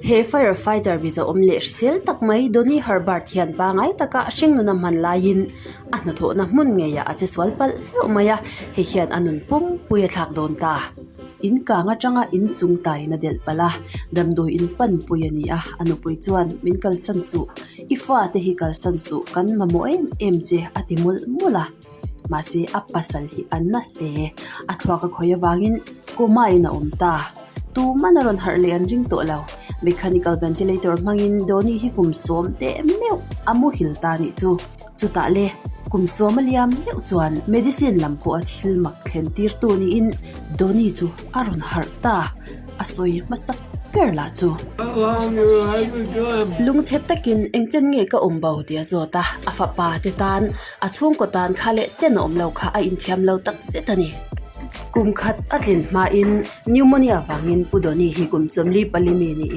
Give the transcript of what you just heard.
He fire fighter mizo awm leh hrisel tak mai Donny Herbert hian pangai taka a hringnun a hman laiin a hnathawhna hmun ngeiah a che sual palh hleuh mai a, hei hian a nun pumpui a thlak dawn ta. In kang atanga in chung taiin a delh palh a, damdawi in panpui a ni a, a nupui chuan min kalsan suh, i fate hi kalsan suh, kan mamawh em em che a ti mawlh mawlh a. Mahse a pasal hi a na hle, a thluak a khawih avangin coma in a awm ta. Tuman a rawn harh leh an ring tawh lo. Mechanical ventilator hmangin Donny hi kum sawm teh meuh a muhil ta nih chu. Chutah le, kum sawm a liam meuh chuan medicine lam pawh a thil mak thlen tirtu niin Donny chu a rawn harh ta. A sawi hmasa ber lah chu. Lungchhe takin engchen nge ka awm bo tih a zawt a, a fapa te tan a chhungkaw tan kha leh chen a awm lo kha a inthiam lo tak zet a ni. Kum khat a tlin hmain pneumonia vangin Pu Donny hi kum 44 mi niin.